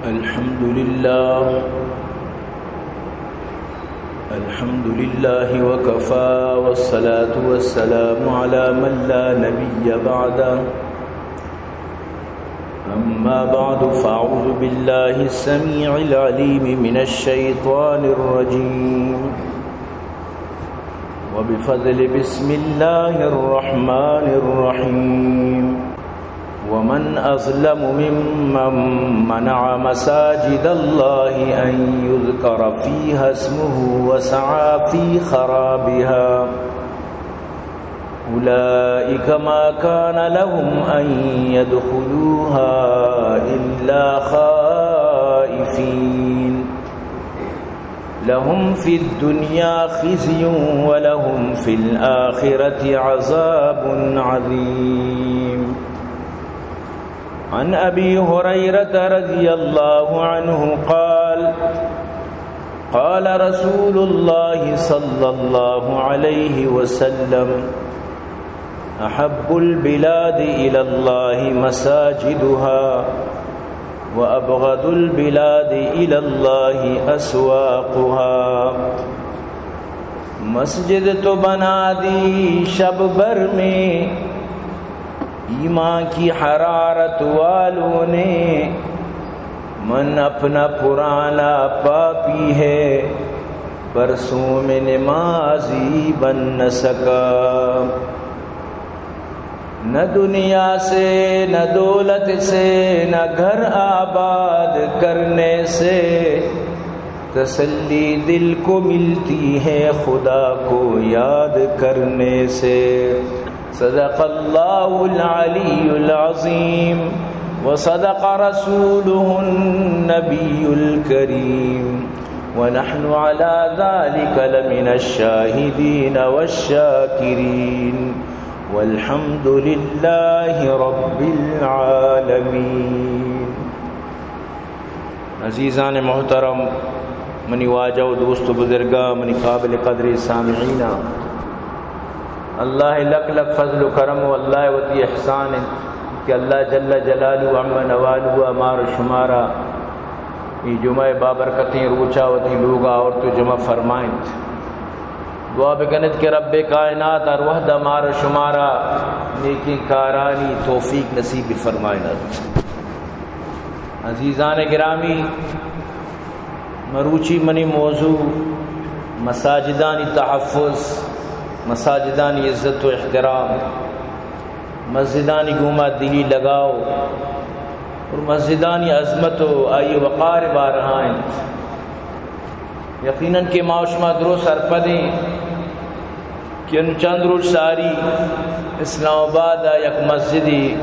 الحمد لله. الحمد لله وكفى، والصلاة والسلام على من لا نبي بعده. أما بعد، فأعوذ بالله السميع العليم من الشيطان الرجيم. وبفضل بسم الله الرحمن الرحيم. ومن أظلم ممن منع مساجد الله أن يذكر فيها اسمه وسعى في خرابها. أولئك ما كان لهم أن يدخلوها إلا خائفين. لهم في الدنيا خزي ولهم في الآخرة عذاب عظيم. عن أبي هريرة رضي الله عنه قال: قال رسول الله صلى الله عليه وسلم: أحب البلاد إلى الله مساجدها، وأبغض البلاد إلى الله أسواقها. مسجد تو بنا دی شب بھر میں، ایمان کی حرارت والوں نے، من اپنا پرانا پاپی ہے، برسوں میں نمازی بن نہ سکا۔ نہ دنیا سے، نہ دولت سے، نہ گھر آباد کرنے سے تسلی دل کو ملتی ہے خدا کو یاد کرنے سے۔ صدق الله العلي العظيم وصدق رسوله النبي الكريم ونحن على ذلك لمن الشاهدين والشاكرين والحمد لله رب العالمين. عزیزان محترم، منی واجہ و دوست و بزرگاں، منی قابل قدر سامعیناں، اللہ لک لک فضل و کرم و اللہ وتی احسان انت کہ اللہ جل جلالہ و عم نوالہ مار و شمارا اے جمعہ بابرکتیں روچا وتی لوگا آورت و جمع فرمائنت۔ دعا بکنت کہ رب کائنات ہر وحدہ مار و شمارا نیکیں کارانی توفیق نصیب فرمائنت۔ عزیزان گرامی، مروچی منی موضوع مساجدانی تحفظ، مساجدانی عزت و احترام، مسجدانی گوما دلی لگاؤ اور مسجدانی عظمت و آئی وقار بارہا انت۔ یقیناً کہ ما و شما درو سرپدیں کہ انو چند روچ ساری اسلام آباد ء یک مسجدی،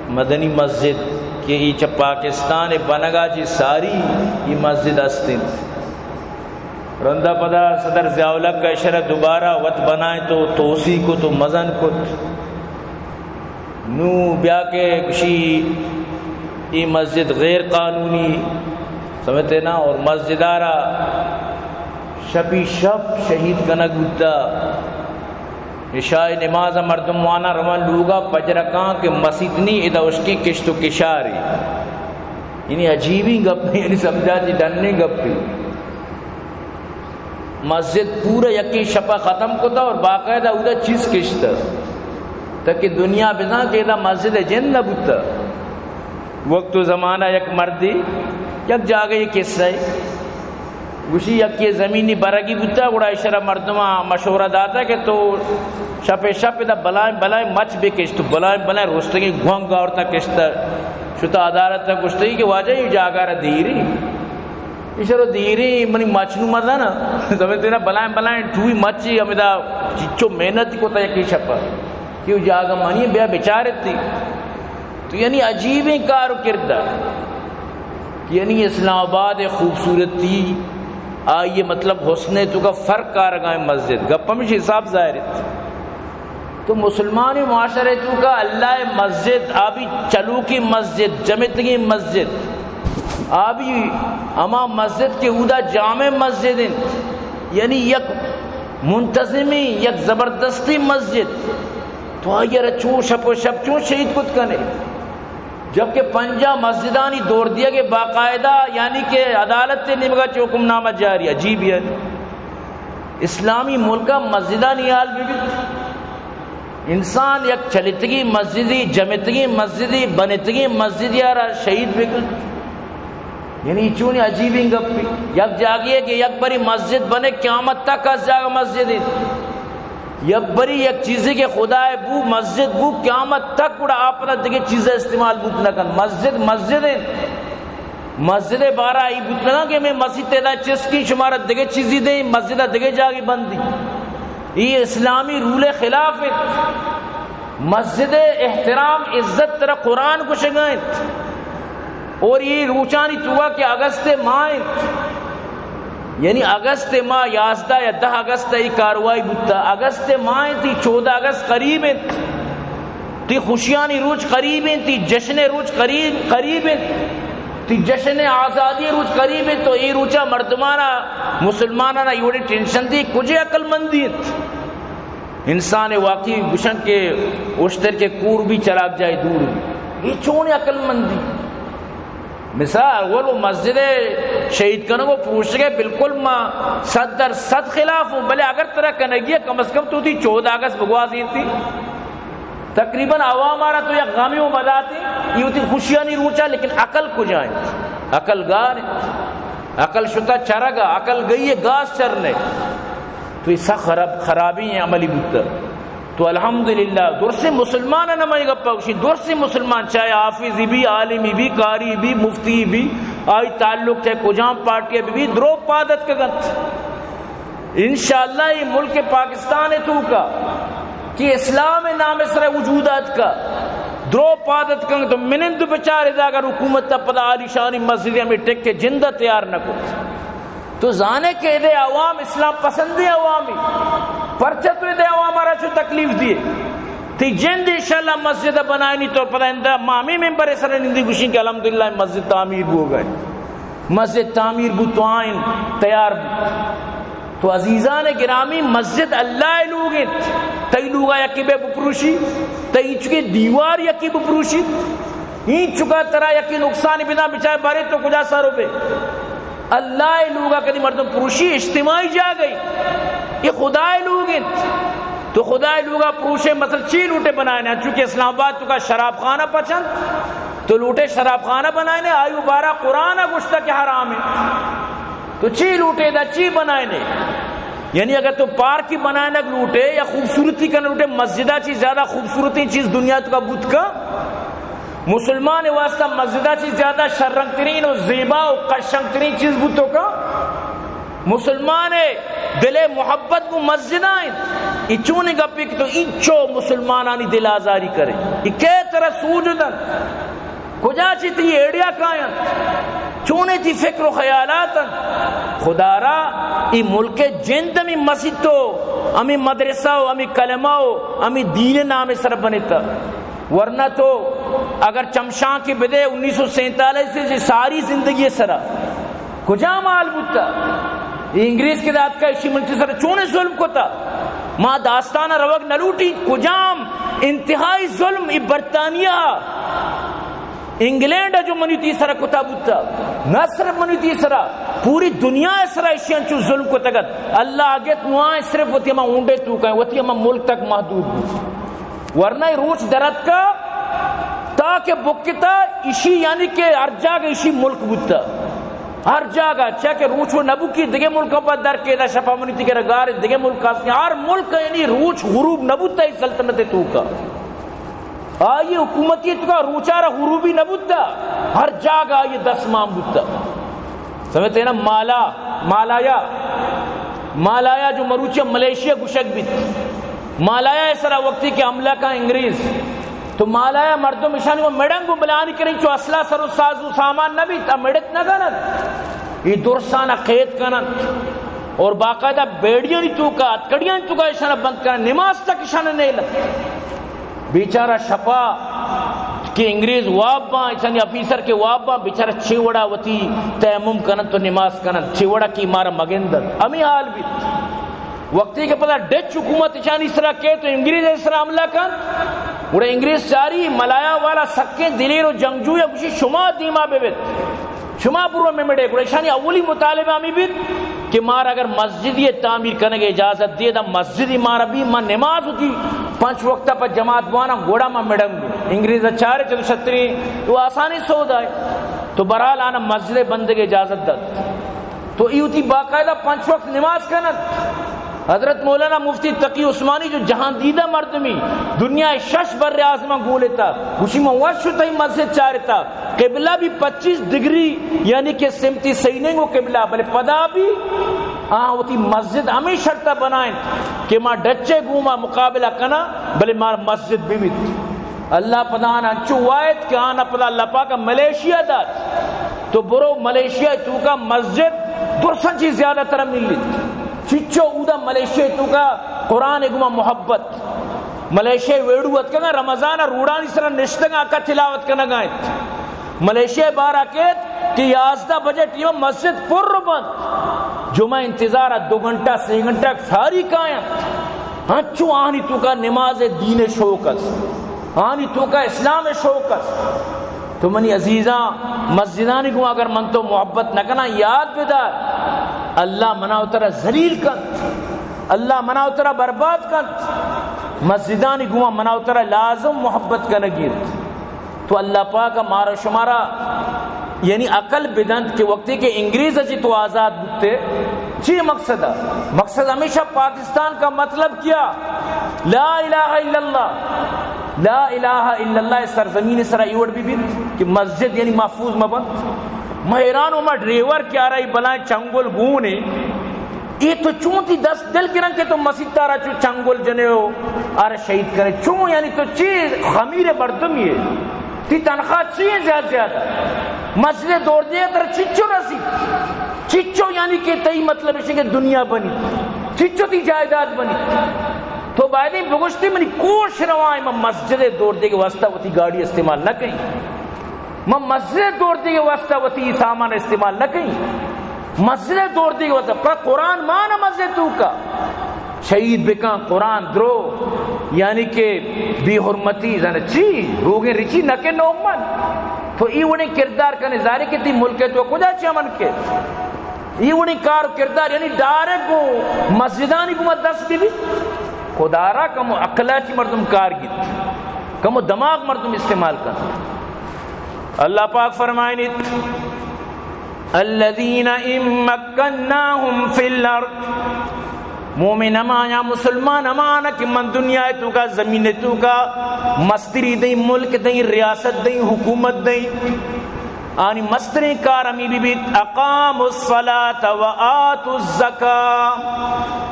مدنی مسجد کہ ای چہ پاکستان بنگا چہ ساری ای مسجد است انت۔ رندا پدا صدر ضیاء الحق اشرا دوبارہ وت بنائیں تو توسیع کت و مزن کت۔ نوں بیا کہ گوشی اے مسجد غیر قانونی، سمجھتے نا، اور مسجد آرا شپی شپ شہید کنگ بوتا۔ عشاء نماز مردم وانا روان لوگا پجرکاں کہ مسیت نی ادا اشکی کشت و کشاری۔ یعنی عجیبی گپ، یعنی سمجھا جی ڈنی گپی۔ مسجد پورا یکی شپا ختم کتا اور باقاعدہ اودا چیز کشتا تاکہ دنیا بزاں کہ ادا مسجد جند نہ بوتا۔ وقت و زمانہ یک مردی یک جاگہ یہ قصہ ہے، گوشی یکی زمینی برگی بوتا، گڑا اشرا مردماں مشورہ داتا کہ تو شپ شپ ادا بلائیں بلائیں مچ بکش، تو بلائیں بلائیں رستگیں گونگ آورتا کشتا، شتا عدالت گشتگی کہ واجہ یہ جاگہ را دیری۔ ایشرو دیری منی مچنو مزانا، سمجھتے نا، بلائیں بلائیں ٹوئی مچی ہمدا چچو محنت کو تا یکی شپا کہ وہ جاگہ منی بیا بچارتی۔ تو یعنی عجیبیں کار و کردار کہ یعنی اسلام آباد خوبصورتی آئیے مطلب حسن تو کا فرق کارگائیں مسجد، گپ ہمیشہ حساب ظاہر ہے۔ تو مسلمانی معاشرے تو کا اللہ مسجد، آبی چلوکی مسجد، جمتگی مسجد، آبی ہما مسجد کے اودا جامع مسجد انت، یعنی یک منتظمی، یک زبردستی مسجد۔ تو آئی را چون شپ و شپ چون شہید کت کنے؟ جبکہ پنجاہ مسجدانی دور دیگ ءَ باقاعدہ، یعنی کہ عدالت ءِ نیمگ ءَ چہ حکم نامہ جاری، عجیب یعنی۔ اسلامی ملک ءَ مسجدانی حال بہ بیت۔ انسان یک چلتگیں مسجدی، جمتگیں مسجدی، بنتگیں مسجدی ءَ را شہید بہ کنت۔ یعنی چونی عجیبیں گپے۔ یک جاگہے کہ یک بری مسجد بنے، قیامت تک آس جاگہ مسجد انت۔ یک بری یک چیزے کہ خدا ءِ بو، مسجد بو، قیامت تک گڑا آ پدا دگہ چیز ءَ استعمال بوت نہ کنت۔ مسجد مسجد انت۔ مسجد ءِ بارہ ای بوت نہ کنت کہ ہمے مسیت ءِ ادا چست کیں، شمارا دگہ چیزی دیں، مسجد ءَ دگہ جاگہے بندی۔ ای اسلامی رول ءِ خلاف انت۔ مسجد ءِ احترام، عزت ترا قرآن گوشگ ءَ انت۔ اور ای روچانی توکا کہ اگست ءِ ماہ انت، یعنی اگست ءِ ماہ یازدہ یا دہ اگست ءَ ای کاروائی بوتا۔ اگست ءِ ماہ انت، ای چودہ اگست قریب انت، تی خوشیانی روچ قریب انت، تی جشن ءِ روچ قریب، قریب انت، تی جشن آزادی ءِ روچ قریب انت، تو ای روچا مردمانا، مسلمانانا ای وڑیں ٹینشن دی، کجے عقل مندی انت؟ انسان ءَ واقعی گوشن کہ اشتر کہ کور بی، چراگ جاہ ءَ دور بی۔ ای چونیں عقل مندی؟ مثال، اول و مسجد ءِ شہید کنگ و پروشگ ءَ بالکل ما صد در صد خلاف ہوں، بلے اگر ترا کنگی ہے، کم از کم تو تی چودہ اگست بگوازینتی۔ تقریباً عوام ءَ را تو یک غمی و مداتی، ای وتی خوشیانی روچا، لیکن عقل کجا انت؟ عقل گار انت۔ عقل شتا چرگا، عقل گئی ہے گاس چرنے۔ تو ای سخ خراب، خرابیں عملی بوتا۔ تو الحمدللہ درسیں مسلمان ءَ نہ، من اے گپ ءَ گوشیں، درسیں مسلمان، چاہے حافظی بی، عالمی بی، قاری بی، مفتی بی، آئی تعلق چاہے کجام پارٹی ءَ بہ بی، درو پاد اتکگ انت۔ انشاءاللہ اے ملک پاکستان ءِ توکا کہ اسلام ءِ نام ءِ سر ءَ وجود ءَ اتکا، درو پاد اتکگ انت، تو منند بچار ادا اگر حکومت ءَ پدا عالیشانی مسجد ہمے ٹک ءِ جند ءَ تیار نہ کت۔ تو زانے کہ ادے عوام اسلام پسندیں عوامی، پرچہ تو ادے عوام ءَ را چو تکلیف دیے؟ تی جند انشاءاللہ مسجد بنائینی تو پدا اندا ما ہمے ممبر سر نندی گوشیں کہ الحمدللہ مسجد تعمیر بوگا ہے، مسجد تعمیر بو تو آئین تیار بو۔ تو عزیزان گرامی، مسجد اللہ ءِ لوگ انت، تئی لوگا یکی بے بپروشی، تئی چکے دیوار یکی بپروشی، این چکا ترا یکی نقصان بداں، بچائے بارے تو کجا سر بے؟ اللہ ءِ لوگا کدی مردم پروشی؟ اجتماعی جاگہے، اے خدا ءِ لوگ انت۔ تو خدا ءِ لوگا پروشے، مثلاً چی لوٹے بنائینے؟ چونکہ اسلام آباد توکا شراب خانہ پچ انت، تو لوٹے شراب خانہ بنائینے، آئی بارہ قرآن ءَ گوشتا کہ حرام انت۔ تو چی لوٹے دا، چی بنائینے؟ یعنی اگر تو پارکی بنائینگ لوٹے یا خوبصورتی کنگ لوٹے، مسجدا چی زیادہ خوبصورتیں چیز دنیا توکا بوت کا؟ مسلمان ءِ واسطہ مسجدا چی زیادہ شررنگ ترین و زیبا و قشنگ ترین چیز بوتو کا؟ مسلمان ءِ دل ءِ محبت گوں مسجدا انت۔ اے چونیں گپے کہ تو اینچو مسلمانانی دل آزاری کرے؟ اے کئے ترا سوج دنت؟ کجا چی تی ایڈیا کاینت؟ چونیں تی فکر و خیالات انت؟ خدا را اے ملک ءِ جند ہمے مسیت و ہمے مدرسہ و ہمے کلمہ و ہمے دین ءِ نام ءِ سر بنتا۔ ورنہ تو اگر چمشانکے بدے انیس سو سینتالیس ءَ چہ ساری زندگی ءِ سرا کجام حال بوتا؟ اے انگریز کہ داتکا، اشی منی سرا چونیں ظلم کتا؟ ما داستانا روگ نہ لوٹیں۔ کجام انتہائی ظلم اے برطانیہ، انگلینڈ جو منی تی سرا کتا بوتا؟ نہ صرف منی تی سرا، پوری دنیا ءِ سرا اشی انچو ظلم کتگت۔ اللہ گت نوائیں صرف وتی ہما اونڈے توکا، وتی ہما ملک تک محدود بوت۔ ورنہ اے روچ درتکا تاکہ بکتا، اشی یعنی کہ ہر جاگہ اشی ملک بوتا۔ ہر جاگہ چہ کہ روچ و نبوکی دگہ ملک پر در کے دا، شپا منی تی کرا گار دگہ ملک ہستیں۔ ہر ملک یعنی روچ غروب نبوتا اے سلطنت توکا۔ آئی حکومتی توکا روچا را غروبی نبوتا، ہر جاگہ آئی دست مان بوتا۔ سمجھتے نا؟ مالا، مالایا، مالایا جو مروچی ملیشیا گوشگ بیت، مالایا ءِ سرا وقتی کہ حملہ کا انگریز، تو مالایا مردم اشانی کو مڑنگ و بلانی کریں، چو اصلا سر و ساز و سامان نہ بیت، آ مڑت نہ کنت۔ اے درسانا قید کنت اور باقاعدہ بیڑیانی توکا، اتکڑیانی توکا اشانا بند کنت، نماز تک اشانا نیلت۔ بیچارہ شپا کہ انگریز واب باں، ایشانی آفیسر کہ واب باں، بیچارہ چے وڑا وتی تیمم کننت و نماز کننت، چے وڑا کہ مارا مگندنت۔ ہمے حال بیت۔ وقتی کہ پدا ڈچ حکومت ایشانی سرا کئیت و انگریز سرا حملہ کنت، گڑا انگریز چاری ملایا والا سکیں دلیر و جنگجو یا گوشی، شما دیما ببیت، شما برو ممڑے۔ گڑا ایشانی اولی مطالبہ ہمی بیت کہ مارا اگر مسجدی تعمیر کنگ اجازت دیے، دا مسجدی مارا بھی، من نماز ہوتی پنچ وقت پہ جماعت بوانا، گڑا من مڑنگ۔ انگریز چارے چہ تو شتری تو آسانی سودا ہے۔ تو بہرحال آنا مسجد بندگ اجازت دات۔ تو ای وتی باقاعدہ پنچ وقت نماز کنت۔ حضرت مولانا مفتی تقی عثمانی جو جہان دیدہ مردمی، دنیا شش بر اعظم گولتا، گوشی من وش تئی مسجد چارتا، قبلہ بھی پچیس ڈگری، یعنی کہ سمتی سیننگ و قبلہ، بلے پدا بھی آ وتی مسجد ہمیں شرطہ بنائیں کہ ما ڈچے گوما مقابلہ کنا، بلے ما مسجد بھی بیت۔ اللہ پدا آن انچو وایت کہ آن پدا اللہ پاک ملیشیا دات۔ تو برو ملیشیا توکا مسجد درسن چی زیادہ تر ملیت۔ چچو اودا ملیشیا توکا قرآن گما محبت۔ ملیشیا ویڑو اتکگا رمضان روڑانی سر نشتگا کا تلاوت کنگا انت۔ ملیشیا بارا کیت کہ یازدہ بجے ٹیم مسجد پر بنت۔ جمعہ انتظار دو گھنٹہ، سے گھنٹہ ساری کاینت۔ ہنچو آنی توکا نماز دین شوق است، آنی توکا اسلام شوق است۔ تو منی عزیزاں، مسجدانی گوں اگر من تو محبت نہ کناں، یاد بدار، اللہ منا و ترا ذلیل کنت، اللہ منا و ترا برباد کنت۔ مسجدانی گوں منا و ترا لازم محبت کنگی انت۔ تو اللہ پاک مارا شمارا یعنی عقل بدنت کہ وقتی کہ انگریز چی تو آزاد بوتے، چی مقصد ہے؟ مقصد ہمیشہ پاکستان کا مطلب کیا؟ لا الہ الا اللہ۔ لا الہ الا اللہ سرزمین سرا ایوڑ بھی بیت کہ مسجد یعنی محفوظ مبنت۔ میں حیران ہوں، ما ڈریور کہ آرا ای بلائیں چنگل گونے، اے تو چون تی دست دل گرن کہ تو مسیت آرا چو چنگل جنے ہو، آرا شہید کرے۔ چون یعنی تو چی خمیر مردمی ہے؟ تی تنخواہ چی ہے زیادہ زیادہ؟ مسجد دور دے تر چچو رسی؟ چچو یعنی کہ تئی مطلب ہے کہ دنیا بنی؟ چچو تی جائیداد بنی؟ تو باید بگوشتی منی کوش روائیں، من مسجد دور دے کے واسطہ وتی گاڑی استعمال نہ کری۔ من مسجد دور دے کے واسطہ وتی سامان استعمال نہ کئی۔ مسجد دور دے کے واسطہ پر قرآن مان مسجد تو کا شہید بکن، قرآن درو، یعنی کہ بے حرمتی زن چی، روگیں رچی نہ کہ نومن۔ تو ای وڑیں کردار کنے، ظاہر کہ تی ملک تو کجا چمن کے۔ ای وڑیں کار و کردار، یعنی ڈائریکٹ گوں مسجدانی گوں دست بی بی۔ خدا را کمو عقلا چی مردم کار گیت، کمو دماغ مردم استعمال کن۔ اللہ پاک فرمائنیت، الذین ان مکناهم فی الارض، مومن ہمایاں، مسلمان ہمایاں کہ من دنیا توکا، زمین توکا مستری دیں، ملک دیں، ریاست دیں، حکومت دیں، آنی مستریں کار ہمی بی بیت، اقاموا الصلاة و آتوا الزکاة،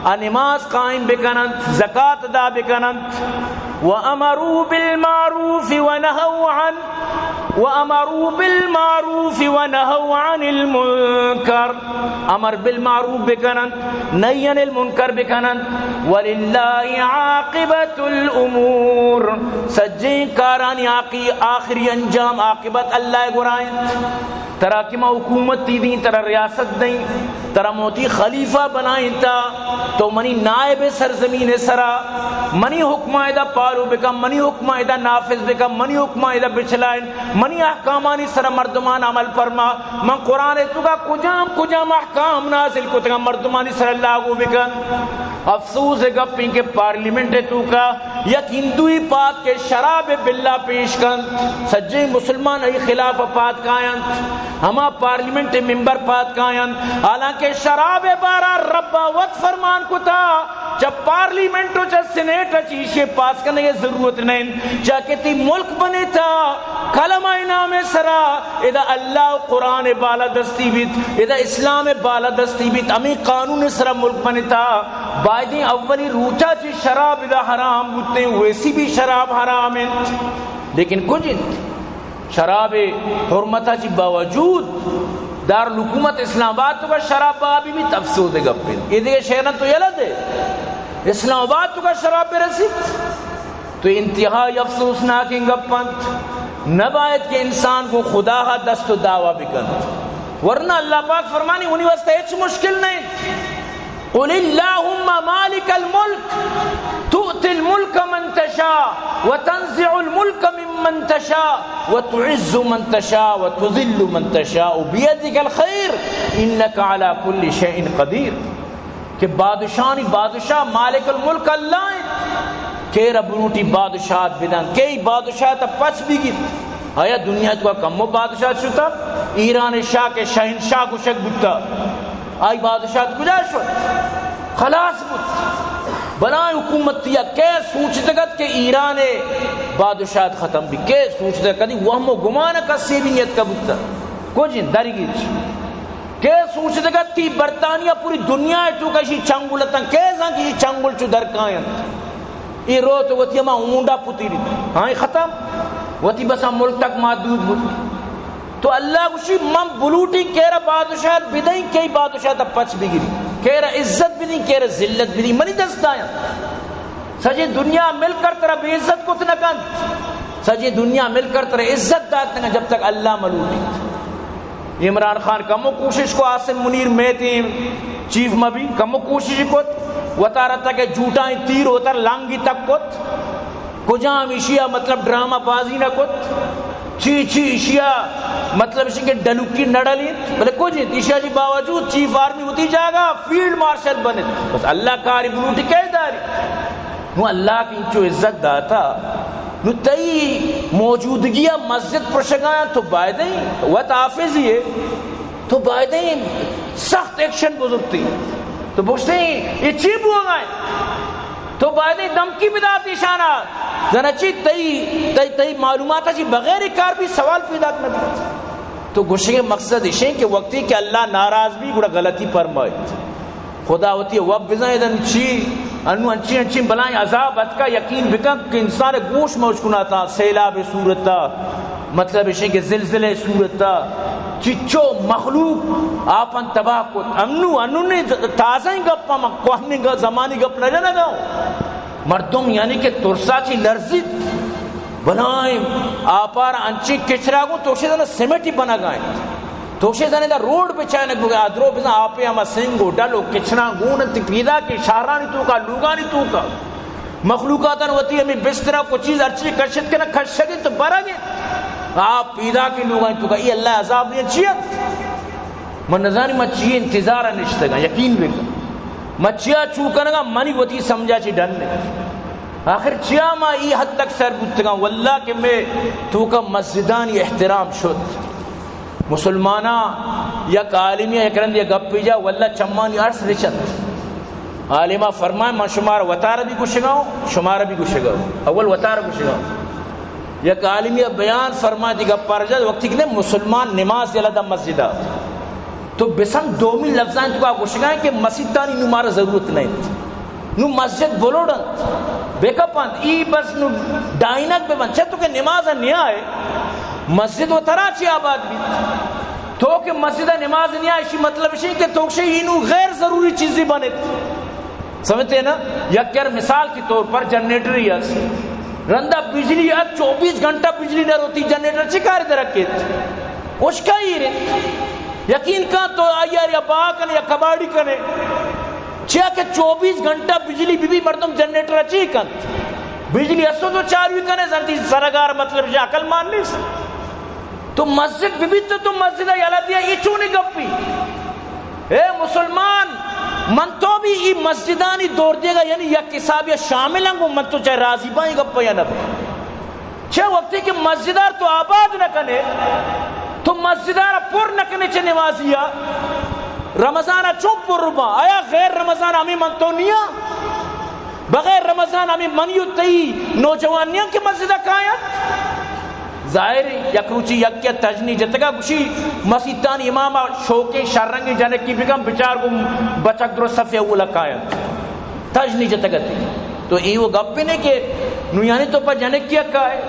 آ نماز قائم بکننت، زکات ادا بکننت، و امروا بالمعروف و نهوا عن، و امروا بالمعروف و نهوا عن المنکر، امر بالمعروف بکننت، نهی عن المنکر بکننت، وللہ عاقبۃ الامور، سجیں کارانی آخری، آخری انجام عاقبت اللہ گورائیں۔ ترا کہ ما حکومت تی دیں، ترا ریاست دیں، ترا موتی خلیفہ بنائیں تا، تو منی نائب سرزمین سرا، منی حکمہ ادا پالو بکن، منی حکمہ ادا نافذ بکن، منی حکمہ ادا بچلائیں۔ منی احکامانی سر مردمان عمل فرما۔ من قرآن توکا کجام کجام احکام نازل کتگا مردمانی سر لاگو بکن۔ افسوس گپ این کہ پارلیمنٹ توکا یک ہندوی پاد کہ شراب بلا پیش کنت، سجیں مسلمان ای خلاف پاد کاینت، ہما پارلیمنٹ ممبر پاد کاینت، حالانکہ شراب بارا رب وت فرمان کتا۔ چہ پارلیمنٹ و چہ سینیٹ چہ ایشی پاس کنگ ضرورت نہ انت، چیا کہ تی ملک بنیتا کلمہ نام سرا، ادا اللہ و قرآن بالادستی بیت، ادا اسلام بالادستی بیت، ہمیں قانون سرا ملک بنیتا۔ بایدیں اولی روچا چی شراب ادا حرام بوتیں، ویسی بھی شراب حرام انت، لیکن کجھ انت۔ شراب حرمتا چی باوجود دارالحکومت اسلام آباد توکا شراب بہا بی بیت، افسوس گپ انت۔ اے دگہ شہران تو یلہ دے، اسلام آباد توکا شراب برسیت، تو انتہائی افسوسناکیں گپ انت۔ نباید کہ انسان گوں خدا ہا دست و دعوی بکنت، ورنہ اللہ پاک فرمانی، منی واسطہ ہچ مشکل نہ انت۔ قل اللهم مالک الملک تؤتی الملک من تشاء وتنزع الملك ممن تشاء وتعز من تشاء وتذل من تشاء بيدك الخير إنك على كل شيء قدير. کہ بادشاہانی بادشاہ، مالک الملک اللہ انت، کہ را بلوٹی بادشاہت بدن، کئی بادشاہت پچ بگیت. آیا دنیا تو کمو بادشاہت شتا؟ ایران شاہ کہ شہنشاہ گوشگ بوتا، آئی بادشاہت کجا شت؟ خلاص بوت. بلائیں حکومت یا کئے سوچتگ ات کہ ایران بادشاہت ختم بی؟ کئے سوچتگ؟ کدی وہم و گمان کسی بھی نیت کا بوتا؟ کچھ درگیج. کئے سوچتگ ات کہ برطانیہ پوری دنیا توکا اشی چنگل اتن؟ کئے زان کہ اشی چنگل چو درکاینت؟ اے روت وتی ہما اونڈا پتیری، ہاں، ختم. وتی بسا ملک تک محدود بوت. تو اللہ گوشی، من بلوٹی کہ را بادشاہت بدئیں، کئی بادشاہت پچ بگیری، کہ را عزت بدیں، کہ را ذلت بدیں، منی دستایاں. سجے دنیا مل کر ترا بے عزت کت نہ کنت، سجے دنیا مل کر ترا عزت دات نہ کنت، جب تک اللہ ملوٹیت. عمران خان کمو کوشش کو، عاصم منیر میتی چیف مبی، کمو کوشش کت، وتارا تک جھوٹائیں تیر وتر لانگی تک کت، کجام ایشیا مطلب ڈرامہ بازی نہ کت، چی چی ایشیا مطلب اش کہ ڈلوکی نہ ڈلیت، بلے کچھ انت ایشیا جی باوجود چیف آرمی وتی جاگہ فیلڈ مارشل بنت. بس اللہ کاری بلوٹی کئے داری؟ نو اللہ کی انچو عزت داتا، نو تئی موجودگی مسجد پرشگایا تو بایدیں وت حافظی ہے، تو بایدیں سخت ایکشن بزرتی. تو بوشتے یہ چی بوگا ہے؟ تو بایدیں دمکی بدات ایشانا. زنا چی تئی، تئی، تئی معلومات چی بغیر کار بھی سوال پیدا نہ بیت. تو گوشگ مقصد اشیں کہ وقتی کہ اللہ ناراض بی گڑا غلطی فرمائیت. خدا وتی وب بزاں ادا چی انو انچی انچی بلائیں عذاب اتکا، یقین بکن کہ انسان گوش موج کناتا، سیلاب صورتا، مطلب اشیں کہ زلزلے صورتا، چچو مخلوق آپن تباہ کت. انو، انو نے تازہ گپ، ما کوہنی گپ، زمانی گپ نہ جنگا. مردم یعنی کہ ترسا چی لرزیت. بلائیں آپار انچی کچرا گوں توشے زنا سیمٹی بنگائیں. توشے زنے دا روڈ بچائنگ بگا، ادرو بزن آپے ہما سنگ و ڈل و کچرا گون انت پیدا کہ شہرانی توکا، لوگانی توکا. مخلوقاتن وتی ہمیں بسترا کو چیز ہر چیز کشت کنا، کشگے تو برگے. آپ پیدا کہ لوگانی توکا، ای اللہ عذاب دین چی انت؟ من نزانی من چی انتظار نشتگاں، یقین بکن. من چیا چو کنگاں، منی وتی سمجھا چی ڈن نے. آخر چیا ما ای حد تک سر بوتگاں؟ واللہ کہ میں توکا مسجدانی احترام شد. مسلماناں یک عالمی یک رند یک گپی جا، واللہ چمانی ارس رچت. عالمہ فرمائے، من شمارا وتارا بھی گشگاؤں، شمارا بھی گشگاؤں. اول وتارا گشگاؤں. یک عالمی بیان فرمائے دی گپار جا، وقتی کہ نے مسلمان نماز یلا دا مسجدہ. تو بسم دومی لفظاں تو کا گشگائیں کہ مسیتانی نو مارا ضرورت نہیں. نو مسجد بلوڑ انت، بیک اپ انت، ای بس نو ڈائنک بہ بنت، چہ تو کہ نماز نیا ہے، مسجد و ترا چی آباد بیت؟ تو کہ مسجد نماز نیا، اشی مطلب اشی کہ تو شی نو غیر ضروری چیزی بنت. سمجھتے ہیں نا؟ یک یار مثال کے طور پر جنریٹر ہی است. رندا بجلی ات، چوبیس گھنٹہ بجلی نہ روتی، جنریٹر چی کار درکیت؟ اشکا ہی رے. یقین کن تو آئی ءَ یا با کنے یا کباڑی کنے. چیا کہ چوبیس گھنٹہ بجلی بی بی، مردم جنریٹر چی کنت؟ بجلی اسو تو چالو کنے، زنتی سرگار، مطلب، یہ عقل مان نیست. تو مسجد بی بی تو، تو مسجد یلا دیا، یہ چونی گپی؟ اے مسلمان، من تو بھی ای مسجدانی دور دیگا، یعنی یک حساب یا شامل ہوں، من تو چاہے راضی باں ای گپ یا نہ باں. چہ وقتی کہ مسجدار تو آباد نہ کنے، تو مسجدار پر نہ کنے چہ نمازیا، رمضان چون پر با؟ آیا غیر رمضان ہمیں من تو نیا؟ بغیر رمضان ہمیں منی و تئی نوجوان نیاں کہ مسجد کایاں؟ ظاہر ہے، یک روچی یک یا تجنی جتگا گوشی، مسیتانی امام شوکیں شررنگیں جنکی بکن، بچار گوں بچک درست صف اول کایاں. تجنی جتگ ات. تو ای وہ گپ نے کہ نو یعنی تو پہ جنکی کائے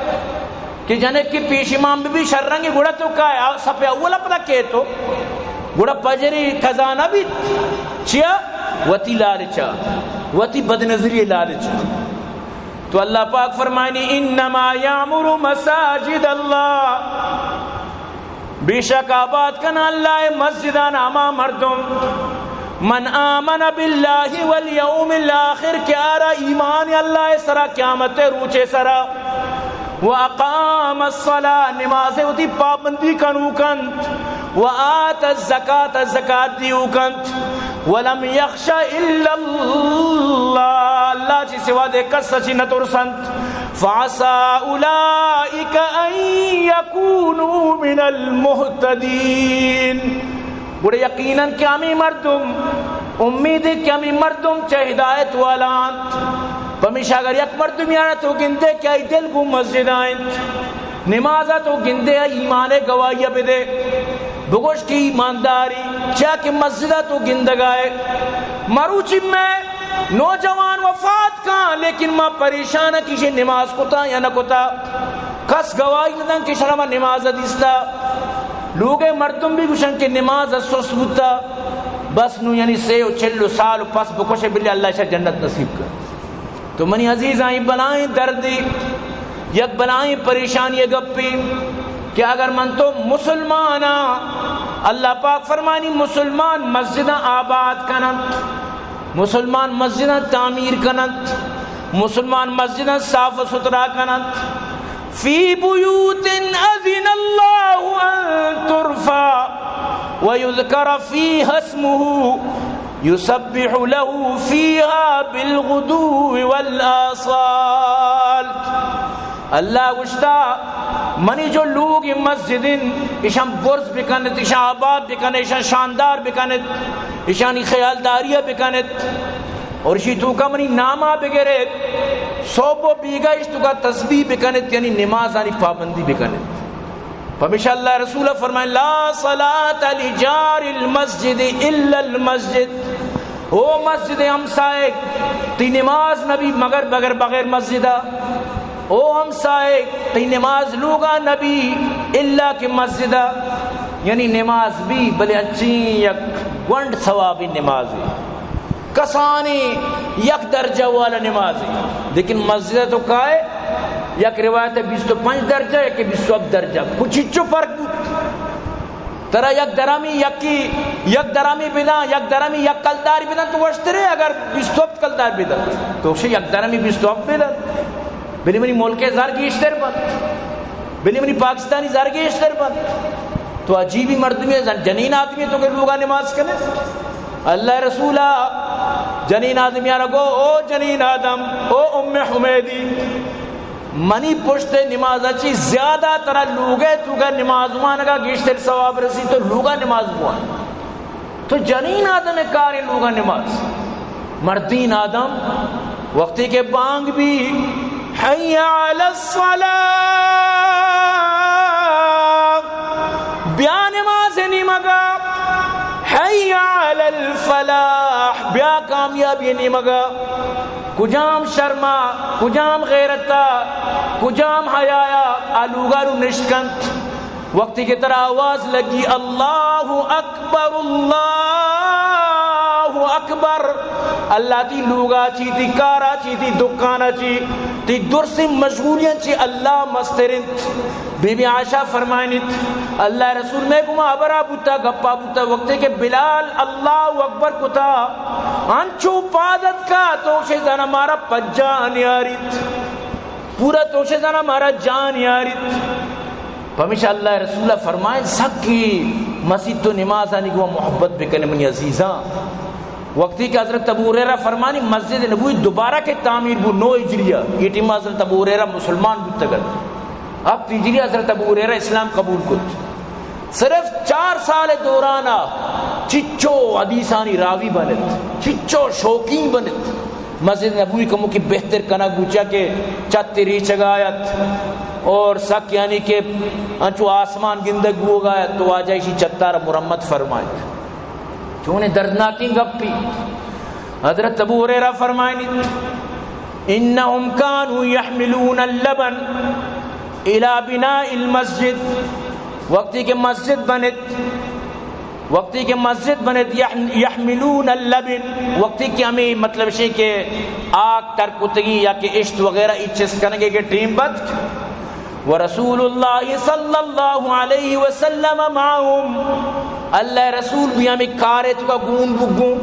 کہ جنکی پیش امام بی بی شررنگی گڑا تو کائے، آ، صف اول پدا کے تو گڑا پجری قضا نہ بیت. چیا؟ وتی لالچا، وتی بدنظری لالچا. تو اللہ پاک فرمائنی، انما یعمر مساجد اللہ، بے شک آباد کن اللہ مسجدان ہما مردم، من آمن باللہ والیوم الآخر، کہ آرا ایمان اللہ سرا، قیامت روچے سرا، و اقام الصلاة، نماز وتی پابندی کنوک انت، و آت الزکاة، زکات دیوک انت، ولم یخش الا اللہ، اللہ چی سوا دے کس چی نترس انت، فعسى اولئک ان یکونوا من المہتدین، گڑا یقیناً کہ ہمے مردم، امید کہ ہمے مردم چہ ہدایت والا انت۔ پمیشا اگر یک مردمی آرا تو گندے کہ آئی دل گوں مسجد ءَ انت، نماز ءَ تو گندے آئی ایمان ءِ گواہی ءَ بدے، بگوش کہ ایمانداری، چیا کہ مسجد ءَ تو گندگ ءَ ئے۔ مروچی مئے نوجوان وفات کاں، لیکن ما پریشان ایں کہ ایشی نماز کتا یا نہ کتا۔ کس گواہی نہ دنت کہ شرم نماز دیستا۔ لوگ ءِ مردم بھی گوشن کہ نماز سست بوتا۔ بس نو یعنی سے و چل و سال و پس بکشے، بلے اللہ شر جنت نصیب کن۔ تو منی عزیزاں، اے بلائیں دردے، یک بلائیں پریشانی گپے کہ اگر من تو مسلمان آں، اللہ پاک فرمانی مسلمان مسجداں آباد کننت۔ مسلمان مسجداں تعمیر کننت، مسلمان مسجداں صاف و ستھرا کننت۔ فی بیوت اذن اللہ ان ترفع و یذکر فیها اسمہ یسبح لہ فیها بالغدو والآصال۔ اللہ گوشتا، منی جو لوگ مسجد انت، ایشان برز بکنت، ایشان آباد بکنت، ایشان شاندار بکنت، ایشانی خیالداری بکنت، اور ایشی توکا منی ناما بگرت، صبح و بیگا ایش توکا تسبیح بکنت، یعنی نمازانی پابندی بکنت۔ پمیشا اللہ رسول فرمائے، لا صلاة لجار المسجد الا المسجد۔ او مسجد ہمسائگ، تئی نماز نبی مگر بغیر، بغیر مسجد ءَ۔ او ہمسائگ، تئی نماز لوگا نبی الا کہ مسجد ءَ۔ یعنی نماز بی، بلے انچیں یک گونڈ ثوابی نمازے، کسانیں یک درجہ والا نمازے، لیکن مسجد ءَ تو کائے، یک روایت بیست و پنچ درجہ، یک بیست و ہفت درجہ، کچھ چو فرق بوت۔ ترا یک درمی یکی، یک درمی بداں، یک درمی یک کلداری بداں تو وشترے، اگر بیست و ہفت کلدار بداں تو شے یک درمی بیست و ہفت بداں۔ بلے منی ملک ءِ زر گیشتر بنت، بلے منی پاکستانی زر گیشتر بنت۔ تو عجیبی مردمی، زن جنین آدمی تو کہ لوگا نماز کنے۔ اللہ رسولا جنین آدمیانا گو، او جنین آدم، او ام حمیدی، منی پشت نماز چی زیادہ ترا لوگے توکا نماز وانگا گیشتر ثواب رسی، تو لوگا نماز وان۔ تو جنین آدم کاریں لوگا نماز۔ مردین آدم وقتی کہ بانگ بی، حی علی الصلاة، بیا نماز نیمگا، حی علی الفلاح، بیا کامیابی نیمگا۔ کجام شرما، کجام غیرتا، کجام حیایا آ لوگا رو نشت کنت؟ وقتی کہ ترا آواز لگی، اللہ اکبر، اللہ اکبر، اللہ تئی لوگا چی، تئی کارا چی، تئی دکانا چی، تئی درسیں مشغولیاں چی اللہ مستر انت۔ بی بی عائشہ فرمائنیت، اللہ رسول مئے گوما ہبرا بوتا، گپا بوتا، وقتی کہ بلال اللہ اکبر کتا، انچو پاد اتکا تو شے زانا مارا پجا نیاریت، پورا تو شے زانا مارا جان یاریت۔ پمیشا اللہ رسول فرمائے، سکی مسیت و نمازانی گوما محبت بکنے منی عزیزاں۔ وقتی کہ حضرت ابو ہریرہ فرمانی، مسجد نبوی دوبارہ کہ تعمیر بو نو ہجریہ، یہ ٹیم حضرت ابو ہریرہ مسلمان بوتگت۔ ہفت ہجری حضرت ابو ہریرہ اسلام قبول کت۔ صرف چار سال دورانا چچو حدیثانی راوی بنت، چچو شوقین بنت۔ مسجد نبوی کمو کی بہتر کنگ بوچا کہ چت ریچگ آیت اور سک یعنی کہ انچو آسمان گندگ بوگ آیت تو واجہ اشی چتار مرمت فرمائے۔ چونیں دردناکیں گپی۔ حضرت ابو ہریرہ فرمائنیت، انہم کانوا یحملون اللبن الی بناء المسجد، وقتی کہ مسجد بنت، وقتی کہ مسجد بنت، یح-، یحملون اللبن، وقتی کہ ہمیں مطلب شے کہ آگ ترکتگی یا کہ اشت وغیرہ ای چست کنگے کہ ٹیم بت، ورسول اللہ صلی اللہ علیہ وسلم معهم، اللہ رسول بھی ہمیں کارے تو کا گون بگوں،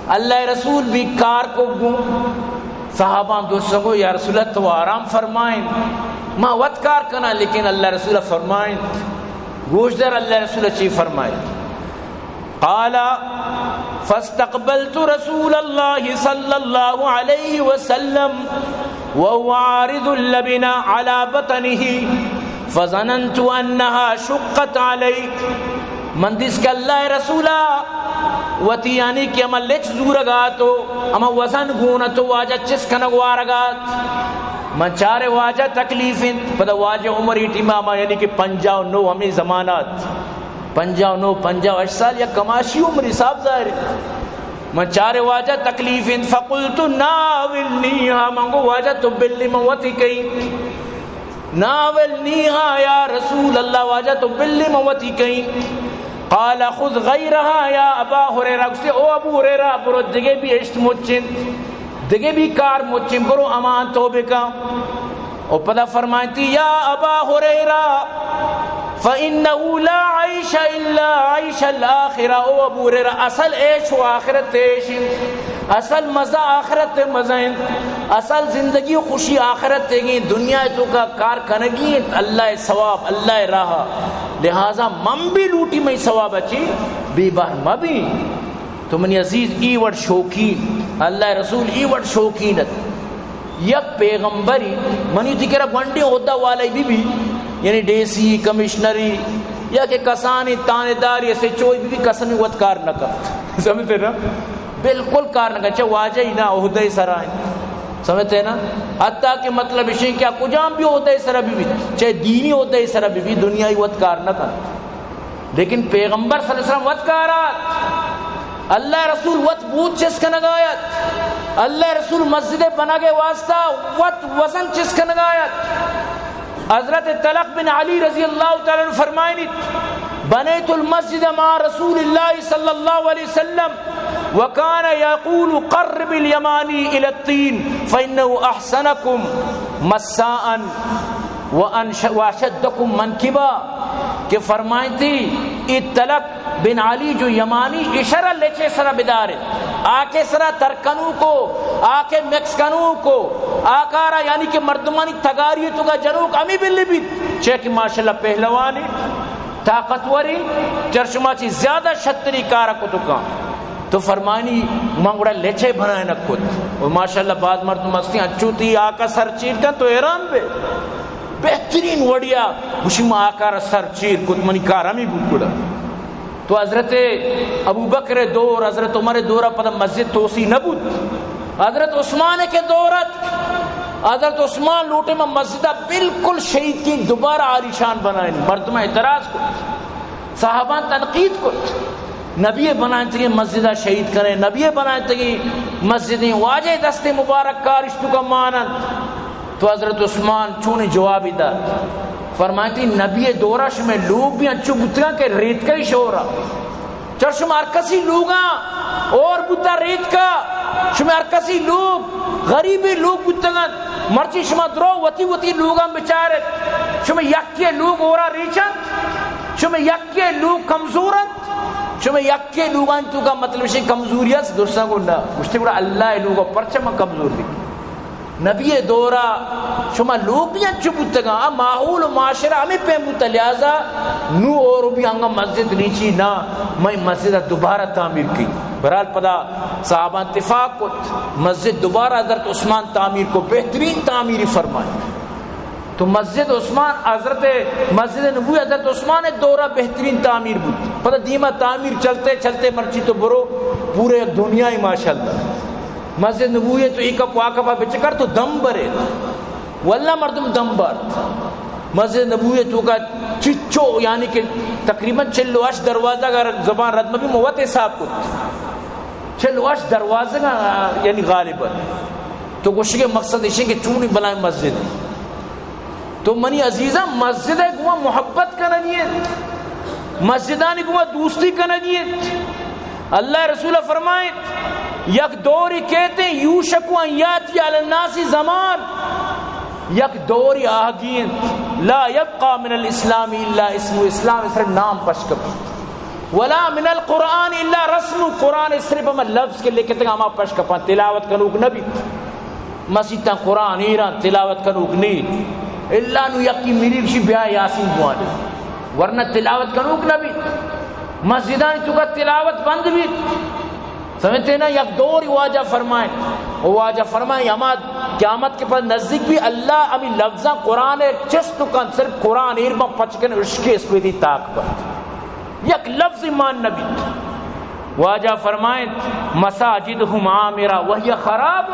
اللہ رسول بھی کار کو گوں۔ صحابہ دوستوں کو، یا رسول اللہ، تو آرام فرمائیں، ما وت کار کنا، لیکن اللہ رسول فرمائیں، گوش در اللہ رسول چی فرمائیں۔ قال: فاستقبلت رسول الله صلى الله عليه وسلم وهو عارض اللبن على بطنه فظننت أنها شقت عليه. من دیست کہ اللہ رسولا وتی، یعنی کہ ہما لچ زورگا تو ہما وزن گون تو واجہ چست کنگ وارگا۔ من چارے واجہ تکلیف انت، پدا واجہ عمر ای ٹیما ہما، یعنی کہ پنجاہ و نو ہمیں زمانات، پنجاہ و نو، پنجاہ و ہشت سال، یک کماشی عمر حساب ظاہر ہے۔ من چارے واجہ تکلیف انت، فقلت ناولنیها، من گو واجہ تو بلی من وتی کئی، ناولنیها یا رسول اللہ، واجہ تو بلی من وتی کئی۔ قال خذ غیرها یا ابا ہریرہ، گوشتی او ابو ہریرہ، برو دگے بھی اشت مچن، دگے بھی کار مچن، برو امان تو بکن۔ و پدا فرمائنتی، یا ابا ہریرہ، فإنه لا عیش الا عیش الآخرہ، او ابو ہریرہ، اصل عیش و آخرت عیش انت، اصل مزہ آخرت مزہ انت، اصل زندگی و خوشی آخرت تیگیں، دنیا تو کا کار کنگی انت، اللہ ثواب، اللہ راہ، لہذا من بھی لوٹی مئی ثواب اچی، بے بہر مبی۔ تو منی عزیز، ای وڑ شوقین، اللہ رسول ای وڑ شوقین ات۔ یک پیغمبری، منی تئی کرا گونڈیں عہدہ والے بی بی، یعنی ڈی سی، کمشنری، یا کہ کسانی تانے داری، ایس ایچ او بی بی، قسم وت کار نہ کرت۔ سمجھتے نا؟ بالکل کار نہ کرت، چہ واجہ ہی نہ عہدہ سرا ہیں۔ سمجھتے نا؟ حتیٰ کہ مطلب اشیں کہ کجام بھی عہدہ سرا بی بی، چاہے دینی عہدہ سرا بی بی، دنیائی وت کار نہ کرت۔ لیکن پیغمبر صلی اللہ علیہ وسلم وت کارات، اللہ رسول وت بوت چست کنگایت، اللہ رسول مسجد بناگے واسطہ وت وزن چست کنگایت۔ حضرت طلق بن علی رضی اللہ تعالی عنہ فرمائنیت، بنیت المسجد مع رسول اللہ صلی اللہ علیہ وسلم وكان يقول قرب اليماني إلى الطين فإنه أحسنكم مساء وأنش-، وأشدكم منكبا، کہ فرمائنتی، ای طلق بن علی جو یمانی، اشرا لچے سرا بدارے، آکے سرا ترکنو کو، آکے مکس کنو کو، آکارا یعنی کہ مردمانی تگاری تو کا جنوک ہمیں بلی بیت، چہ کہ ماشاءاللہ پہلوانے، طاقتوری، چرشما چی زیادہ شتری کارا کتو کان۔ تو فرمانی، من گڑا لچے بنائینگ کت۔ و ماشاءاللہ باز مردم ہستی، انچو تئی آقا سر چیر کن تو حیران بے۔ بہترین وڑیا گوشی، ما آقا را سر چیر کت، منی کار ہمی بود گڑا۔ تو حضرت ابوبکر دور، حضرت عمر دورا پدا مسجد توسیع نہ بود۔ حضرت عثمان کے دور ات، حضرت عثمان لوٹے ما مسجدہ بالکل شہید کی دوبارہ عالیشان بنائیں، مردم اعتراض کو۔ صحابان تنقید کت، نبی بنائینتگیں مسجد ء شہید کنیں، نبی بنائینتگیں مسجدیں، واجہ دست مبارک کارش تو کا مانند۔ تو حضرت عثمان چونیں جوابی دات؟ فرمائیتی، نبی دورا شمے لوگ بھی انچو بوتگاں کہ ریتکئی شورا۔ چر شما ہر کسی لوگاں اور بوتا ریتکا، شما ہر کسی لوگ غریبی لوگ بوتگاں۔ مرچی شما درو وتی وتی لوگاں بچارت، شما یکے لوگ اورا ریچنت، شما یکے لوگ کمزور انت، شما یکے لوگانی توکا مطلب شی کمزوری است، درستاں گو نہ۔ گوشتے گڑا اللہ ء لوگا پرچہ من کمزور بی؟ نبی ء دورا شما لوگ بھی انچو بوتگاں، آ ماحول و معاشرہ ہمیں پیم بوتا، لہذا نو اور بھی انگا مسجد نیچی نہ، میں مسجد دوبارہ تعمیر کی۔ بہرحال پدا صحابہ اتفاق کت، مسجد دوبارہ حضرت عثمان تعمیر کو، بہترین تعمیری فرمائی۔ تو مسجد عثمان، حضرت، مسجد نبوی حضرت عثمان دورہ بہترین تعمیر بود۔ پدا دیما تعمیر چلتے چلتے مرچی تو برو پورے دنیا ہی ماشاءاللہ۔ مسجد نبوی تو ایک کپ واکپا بچکر تو دم برے۔ واللہ مردم دم بارت۔ مسجد نبوی تو کا چچو، یعنی کہ تقریباً چل و ہشت دروازہ اگر زبان رد مبی موت حساب کت۔ چل و ہشت دروازگاں، یعنی غالباً۔ تو گوشگے مقصد ایشیں کہ چونی بلائیں مسجد۔ تو منی عزیزاں، مسجد ء گوما محبت کنگی انت، مسجدانی گوما دوستی کنگی انت۔ اللہ رسول فرمائیں، یک دوری کہتے یوشک ان یاتی علی الناس زمان، یک دوری آہگی انت، لا یبقى من الاسلام الا اسمه، اسلام صرف نام پش کپی۔ ولا من القرآن الا رسم، قرآن ءِ صرف ہما لفظ کہ لکھتگ ہما پش کپاں، تلاوت کنوک نہ بیت۔ مسیتاں قرآن ایراں، تلاوت کنوک نیت۔ الا نوں یکی مری گشی بیا یاسین بوان، ورنہ تلاوت کنوک نہ بیت۔ مسجدانی توکا تلاوت بند بیت۔ سمجھتے نا؟ یک دور واجہ فرمائیں، او واجہ فرمائیں، ہما قیامت کہ پد نزدیک بی، اللہ ہمی لفظاں قرآن ءَ چست کن، صرف قرآن ایر بن پچ کن، اشکے اسپیتی تاک بنت۔ یک لفظ مان نہ بیت۔ واجہ فرمائنت، مساجدهم عامرة وهي خراب،